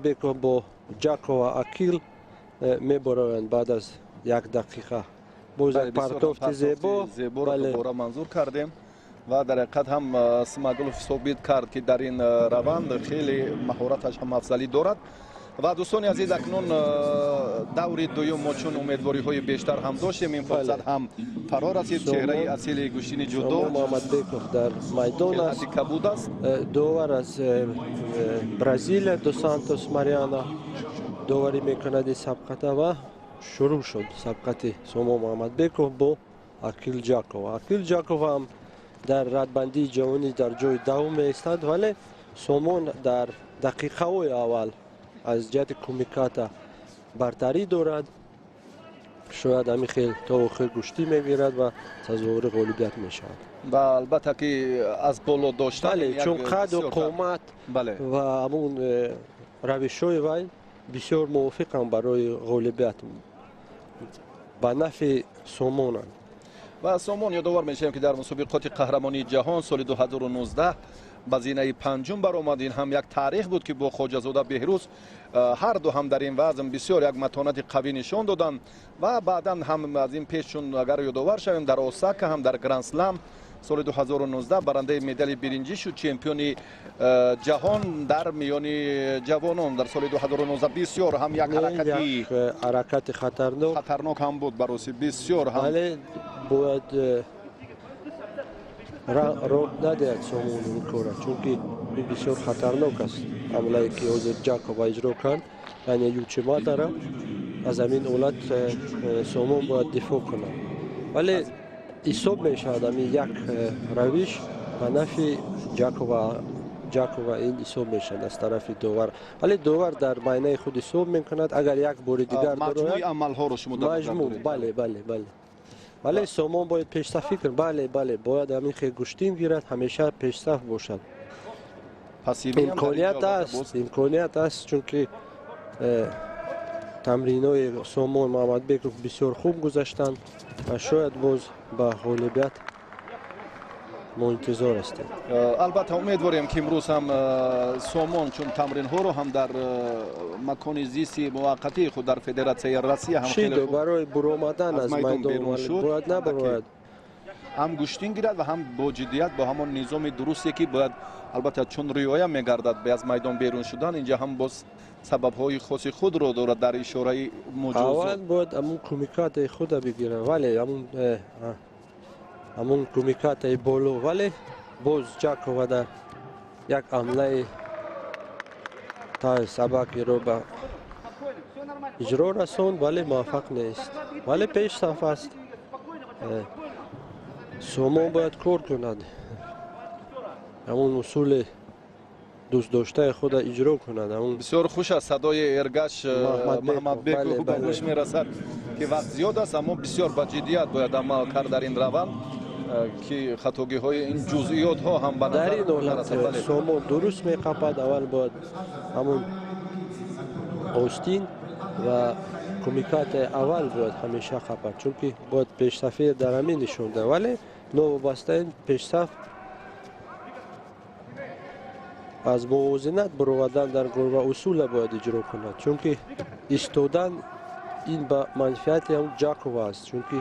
Муҳаммадбеков бо Ҷакова Акил мебароянд баъд аз як дақиқа. Боз як партофти зебо. Зеборо дубора манзур кардем ва дар ҳақиқат ҳам Смагулов собит кард, ки дар ин раванд хеле маҳораташ ҳам афзалӣ дорад. Ва, дӯстони азиз, акнун даври дуюм, мо чун умедвориҳои бештар ҳам доштем, ин фурсат ҳам фаро расид. Чеҳраи асили гӯштини ҷудо Муҳаммадбеков дар майдон аст. Кабуд аст. Довар аз Бразилия, До Сантос Мариана, доварӣ мекунад ин сабқата ва шурӯъ шуд сабқати Сомон Муҳаммадбеков бо Акил Ҷаков. Акил Ҷаков ҳам дар радбандии ҷавонӣ дар ҷои даҳум меистад, вале Сомон дар дақиқаҳои аввал аз ҷиҳати кумиката бартарӣ дорад. Шояд ҳамин хел то охир гӯштӣ мегирад ва сазовори ғолибият мешавад. Ва албатта, ки аз боло доштан. Бале, чун қаду қомат ва ҳамун равишҳои вай бисёр мувофиқанд барои ғолибият, ба нафъи Сомонанд. Ва Сомон, ёдовар мешавем, ки дар мусобиқоти қаҳрамонии ҷаҳон соли 2019 ба зинаи панҷум баромад. Ин ҳам як таърих буд, ки бо Хоҷазода Беҳрӯз ҳар ду ҳам дар ин вазн бисёр як матонати қавӣ нишон доданд. Ва баъдан ҳам аз ин пеш, чун агар ёдовар шавем, дар Осака ҳам дар Грандслам соли 2019 барандаи медали биринҷӣ шуд, чемпиони ҷаҳон дар миёни ҷавонон дар соли 2019. Бисёр ҳам як ҳаракати ҳаракати хатарнок. Хатарнок ҳам буд, бароси бисёр ҳам. Бале, бояд роҳ надиҳад Сомон ин кора, чунки ин бисёр хатарнок аст, ҳамлае ки ҳозир Ҷакова иҷро кард, яъне учиматара. Аз ҳамин ҳолат Сомон бояд дифоъ кунад, вале ҳисоб мешавад ҳамин як равиш ба нафъи Ҷакова, ин ҳисоб мешавад аз тарафи довар, вале довар дар майнаи худ ҳисоб мекунад, агар як бори дигар. Маҷмӯи амалҳоро шумо. Маҷмӯъ, бале. Вале Сомон бояд пешсафӣ кунад. Бале, бояд ҳамин хел гӯштин гирад, ҳамеша пешсаф бошад. Имконият аст, имконият аст, чунки тамринҳои Сомон Муҳаммадбеков бисёр хуб гузаштанд ва шояд боз ба ғолибият мо интизор ҳастем. Албатта, умедворем, ки имрӯз ҳам Сомон, чун тамринҳоро ҳам дар макони зисти муваққатии худ дар Федератсияи Россия ҳам Шидо барои буромадан аз майдон бояд набарояд. Ҳам гӯштин гирад ва ҳам бо ҷиддият, бо ҳамон низоми дурусте, ки бояд, албатта, чун риоя мегардад аз майдон берун шудан, инҷа ҳам боз сабабҳои хоси худро дорад дар ишораи муҷозот. Аввал бояд ҳамун кумикатаи худа бигирад, вале ҳамун кумикатаи боло, вале боз Ҷакова дар як ҳамлаи тай сабакиро ба иҷро расонд, вале муваффақ нест, вале пешсаф аст. Сомон бояд кор кунад, ҳамун усули дӯстдоштаи худа иҷро кунад. Бисёр хуш аст садои Эргаш Муҳаммадбеков ба гӯш мерасад, ки вақт зиёд аст, аммо бисёр ба ҷиддият бояд амал кард дар ин раванд, ки хатогиҳои ин ҷузъиётҳо ҳам ба дар ин ҳолат Сомон дуруст меқапад. Аввал бояд ҳамун остин ва кумикатаи аввал бояд ҳамеша қапад, чунки бояд пешсафӣ дар ҳамин нишон диҳад, вале новобаста ин пешсаф аз мувозинат баровардан дар гол ва усула бояд иҷро кунад, чунки истодан ин ба манфиати ҳам Ҷакова аст, чунки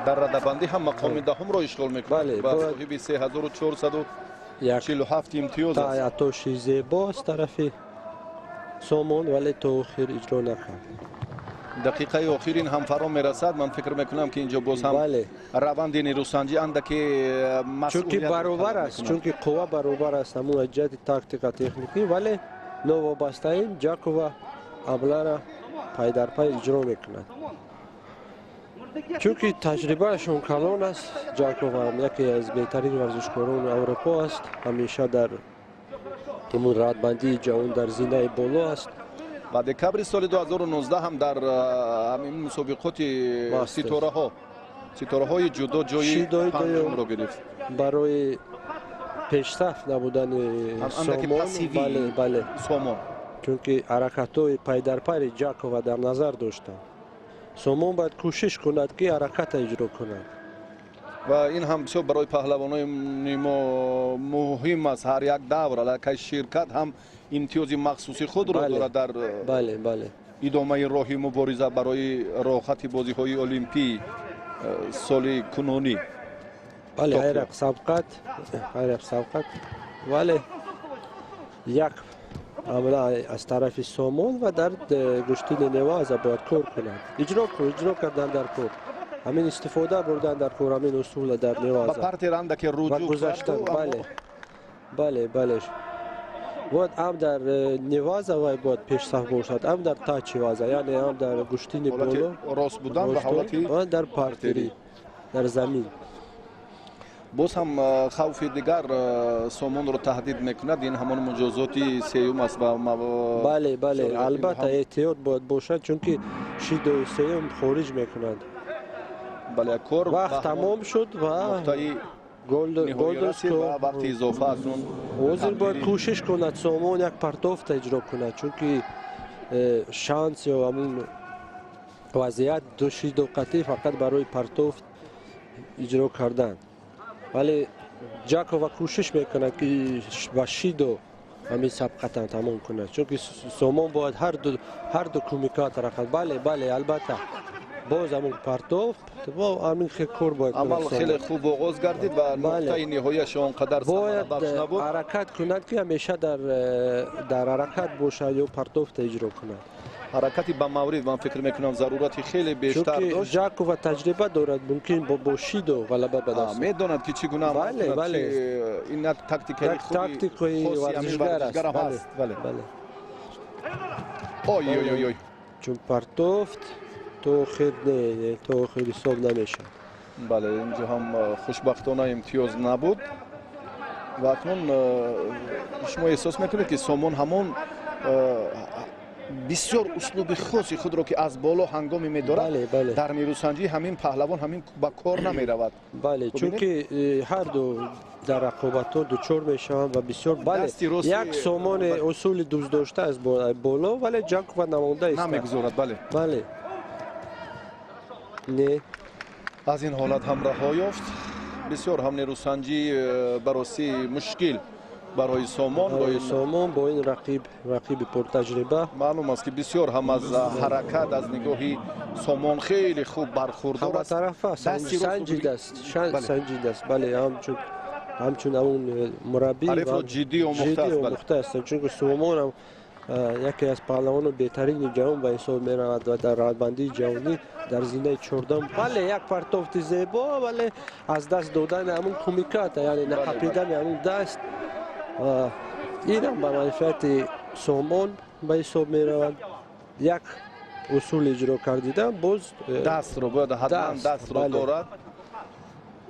дар радабандӣ ҳам мақоми даҳумро ишғол мекунад ва соҳиби 3447 имтиёз аст. Атоши зебо аз тарафи Сомон, вале то охир иҷро накард. Дақиқаи охирин ҳам фаро мерасад. Ман фикр мекунам, ки инҷо боз ҳам раванди нерӯсанҷӣ андаке. Чунки баробар аст, чунки қувва баробар аст ҳамун аз ҷиҳати тактика, техникӣ, вале новобаста ин Ҷакова ҳамларо пайдарпай иҷро мекунад, чунки таҷрибаашон калон аст. Ҷакова ҳам яке аз беҳтарин варзишкорони Аврупо аст, ҳамеша дар ҳамун радбандии ҷавон дар зинаи боло аст. Ва декабри соли 2019 ҳам дар ҳамин мусобиқоти ситораҳои ҷудо ҷои панҷумро гирифт. Барои пешсаф набудани Сомон, бале. Сомон. Чунки ҳаракатҳои пайдарпайи Ҷакова дар назар доштанд, Сомон бояд кӯшиш кунад, ки ҳараката иҷро кунад. Ва ин ҳам бисёр барои паҳлавонони мо муҳим аст. Ҳар як давр аллакай ширкат ҳам Имтиёзи махсуси худро дорад дар бале, бале. Идомаи роҳи мубориза барои роҳхати бозиҳои олимпӣ соли кунунӣ. Бале, ҳар як сабқат, ҳар як сабқат, вале як ҳамла аз тарафи Сомон ва дар гӯштини неваза бояд кор кунад, иҷро кардан дар кор, ҳамин истифода бурдан дар кор ҳамин усула дар неваза. Ба партер андаке руҷӯъ гузаштан. Бале, бале, бале, бояд ҳам дар неваза вай бояд пешсаф бошад, ҳам дар тачиваза, яъне ҳам дар гӯштини боло рост будан ва ҳолати дар партери, дар замин. Боз ҳам хавфи дигар Сомонро таҳдид мекунад, ин ҳамон муҷозоти сеюм аст ва Бале, бале, албатта, эҳтиёт бояд бошад, чунки шидои сеюм хориҷ мекунад. Бале, кор вақт тамом шуд ва нуқтаи ва вақти изофа акнун. Ҳозир бояд кӯшиш кунад Сомон, як партофта иҷро кунад, чунки шанс ё ҳамун вазъият ду шидо қатъӣ фақат барои партофт иҷро кардан. Вале Ҷакова кӯшиш мекунад, ки ба шидо ҳамин сабқатан тамом кунад, чунки Сомон бояд ҳарду кумикат ҳаракат. Бале, бале, албатта, боз ҳамун партофт ва ҳамин кор бояд. Амал хеле хуб оғоз гардид ва нуқтаи ниҳояш он қадар бояд самарабахш набуд. Ҳаракат кунад, ки ҳамеша дар ҳаракат бошад ё партофта иҷро кунад. Ҳаракати ба маврид, ман фикр мекунам, зарурати хеле бештар дошт. Ҷакова таҷриба дорад, мумкин бо шидо ғалаба ба даст медонад, ки чӣ гуна Бале, бале. Ин як тактикаи тактикаи варзишгар аст. Бале. Бале. Ой, ой, ой, ой. Чун партофт то охир не, то охир ҳисоб намешавад. Бале, инҷо ҳам хушбахтона имтиёз набуд. Ва акнун шумо эҳсос мекунед, ки Сомон ҳамон бисёр услуби хоси худро, ки аз боло ҳангоме медорад, дар нерӯсанҷии ҳамин паҳлавон ҳамин ба кор намеравад. Бале, чунки ҳарду дар рақобатҳо дучор мешаванд ва бисёр, бале, як Сомони усули дӯстдошта аз боло, вале Ҷакова намонда ист. Намегузорад, бале. Бале, не. Аз ин ҳолат ҳам раҳо ёфт. Бисёр ҳам нерӯсанҷӣ баросӣ мушкил барои Сомон. Барои Сомон бо ин рақиб, рақиби пуртаҷриба. Маълум аст, ки бисёр ҳам аз ҳаракат аз нигоҳи Сомон хеле хуб бархурдор аст. Ҳаматарафа санҷидааст, санҷидааст, бале, ҳамчун ҳамун мураббӣ. Ҳарифро ҷиддӣ омӯхтааст, чунки Сомон ҳам яке аз паҳлавони беҳтарини ҷаҳон ба ҳисоб меравад ва дар радбандии ҷаҳонӣ дар зинаи чордам. Бале, як партофти зебо, вале аз даст додани ҳамун кумиката, яъне нақапидани ҳамун даст, инам ба манфиати Сомон ба ҳисоб меравад. Як усул иҷро кардидан боз. Дастро бояд ҳатман дастро дорад.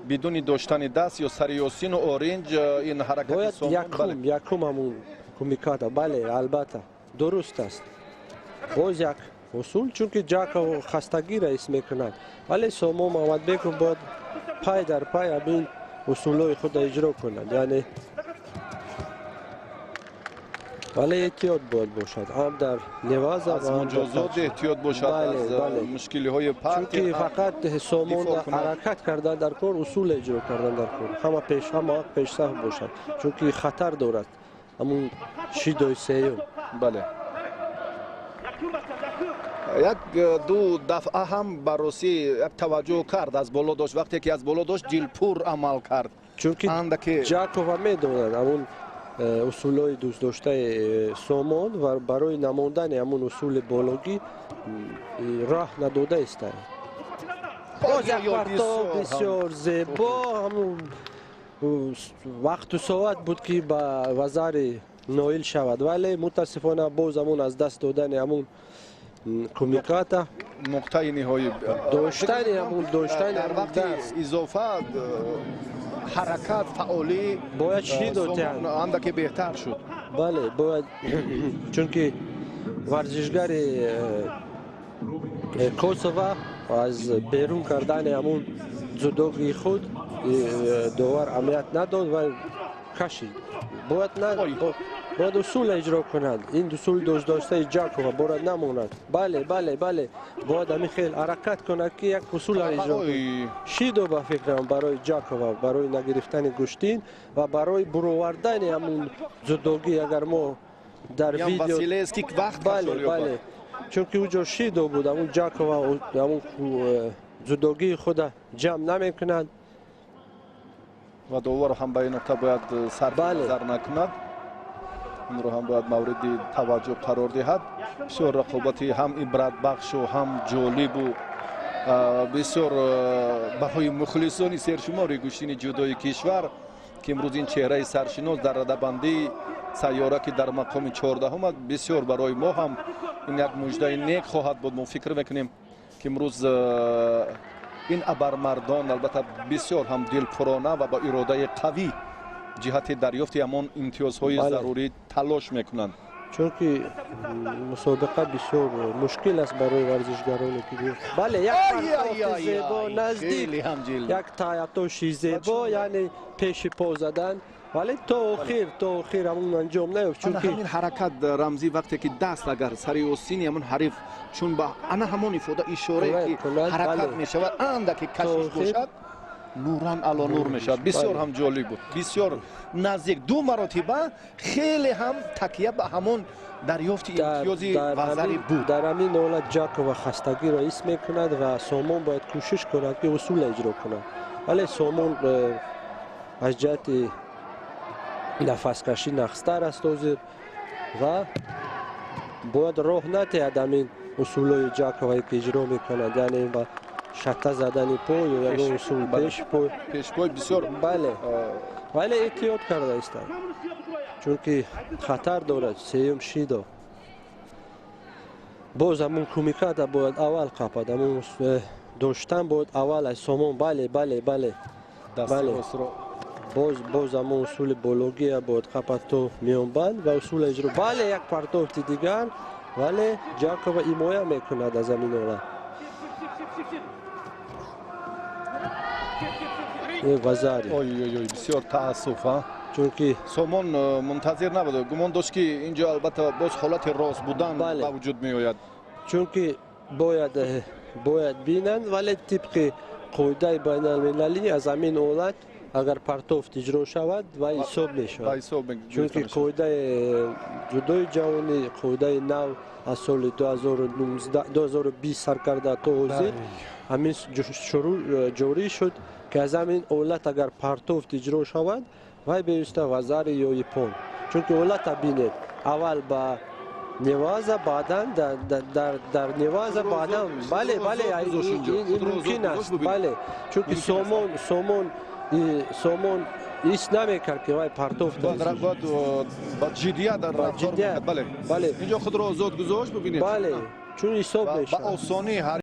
Бидуни доштани даст ё сари ёсину оринҷ ин ҳаракати Сомон. Якум ҳамун кумиката, бале, албатта, дуруст аст. Боз як усул, чунки Ҷаков хастагиро ҳис мекунад, вале Сомон Муҳаммадбеков бояд пай дар пай ҳамин усулҳои худро иҷро кунад, яъне, вале эҳтиёт бояд бошад ҳам дар неваза. Аз муҷозот эҳтиёт бошад, аз мушкилиҳои партер. Чунки фақат Сомон ҳаракат кардан дар кор, усул иҷро кардан дар кор, ҳама пеш, ҳама пешсаф бошад, чунки хатар дорад ҳамун шидои сеюм. Бале, як ду дафъа ҳам ба росӣ як таваҷҷӯҳ кард, аз боло дошт. Вақте ки аз боло дошт, дилпур амал кард. Чунки Ҷакова медонад ҳамун усулҳои дӯстдоштаи Сомон ва барои намондани ҳамун усули бологӣ роҳ надода истад. Боз як партов бисёр зебо. Ҳамун вақту соат буд, ки ба вазари ноил шавад, вале мутаассифона боз ҳамун аз даст додани ҳамун кумиката. Нуқтаи ниҳоӣ. Доштани ҳамун, доштани дар вақти изофа ҳаракат, фаъолӣ бояд шидо андаке беҳтар шуд. Бале, бояд, чунки варзишгари Косова аз берун кардани ҳамун дзюдогии худ довар аҳамият надод ва кашид. Бояд на, бояд усула иҷро кунад. Ин усули дӯстдоштаи Ҷакова бояд намонад. Бале, бале, бале, бояд ҳамин хел ҳаракат кунад, ки як усула иҷро кунад. Шидо, ба фикрам, барои Ҷакова, барои нагирифтани гӯштин ва барои буровардани ҳамун дзюдогӣ, агар мо Дар видео василаест, ки вақт. Бале, бале, чунки уҷо шидо буд. Ҳамун Ҷакова ҳамун ҷудогии худа ҷамъ намекунад. Ва довар ҳам ба ин нуқта бояд сарфи назар накунад, инро ҳам бояд мавриди таваҷҷӯҳ қарор диҳад. Бисёр рақобати ҳам ибратбахшу, ҳам ҷолибу бисёр барои мухлисони сершумори гӯштини ҷудои кишвар, ки имрӯз ин чеҳраи саршинос дар радабандии сайёра, ки дар мақоми 14-ум аст, бисёр барои мо ҳам ин як муждаи нек хоҳад буд. Мо фикр мекунем, ки имрӯз ин абармардон, албатта, бисёр ҳам дилпурона ва ба иродаи қавӣ ҷиҳати дарёфти ҳамон имтиёзҳои зарурӣ талош мекунанд. Чунки мусобиқа бисёр мушкил аст барои варзишгароне, ки, бале, як партофти зебо наздик, як таятоши зебо, яъне пеши по задан, вале то охир ҳамун анҷом наёфт, чунки ҳамин ҳаракат, Рамзӣ, вақте ки даст агар сари остини ҳамон ҳариф, чун ба ана ҳамон ифода, ишорае ки ҳаракат мешавад, андаке кашиш бошад, нуран ало нур мешавад. Бисёр ҳам ҷолиб буд, бисёр наздик, ду маротиба хеле ҳам такя ба ҳамон дарёфти имтиёзи вазари буд. Дар ҳамин ҳолат Ҷакова хастагиро ҳис мекунад ва Сомон бояд кӯшиш кунад, ки усула иҷро кунад, вале Сомон аз ҷиҳати нафаскашӣ нақстар аст ҳозир ва бояд роҳ натиҳад ҳамин усулҳои Ҷаковае, ки иҷро мекунад, яъне ба шата задани пой ё ягон усул пешпой. Пешпой бисёр. Бале, вале эҳтиёт карда истад, чунки хатар дорад. Сеюм шидо, боз ҳамун кумиката бояд аввал қапад, ҳамун доштан бояд аввал аз Сомон. Бале, бале, бале, бале, боз ҳамон усули бология бояд қапад то миёнбанд ва усула иҷро. Бале, як партофти дигар, вале Ҷакова ҳимоя мекунад аз ҳамин ҳолат. Вазари. Ой, бисёр таассуф, а. Чунки Сомон мунтазир набуд, гумон дошт, ки инҷо, албатта, боз ҳолати рост будан ба вуҷуд меояд. Чунки бояд бинанд, вале тибқи қоидаи байналмилалӣ аз ҳамин ҳолат агар партофт иҷро шавад ва ҳисоб мешавад, чунки қоидаи ҷудои ҷаҳонӣ, қоидаи нав аз соли 2020 сар карда то ҳозир ҳамин шурӯъ ҷорӣ шуд, ки аз ҳамин ҳолат агар партофт иҷро шавад, вай бевосита вазари ё иппон. Чунки ҳолата бинед, аввал ба неваза, баъдан дар неваза, баъдан, бале, бале, ин мумкин аст, бале, чунки Сомон ҳис намекард, ки вай партофт. Ба ҷиддият дар рафтор, бале, инҷо худро озод гузошт, бибинед. Бале, чун ҳисоб мешавад. Ба осонӣ.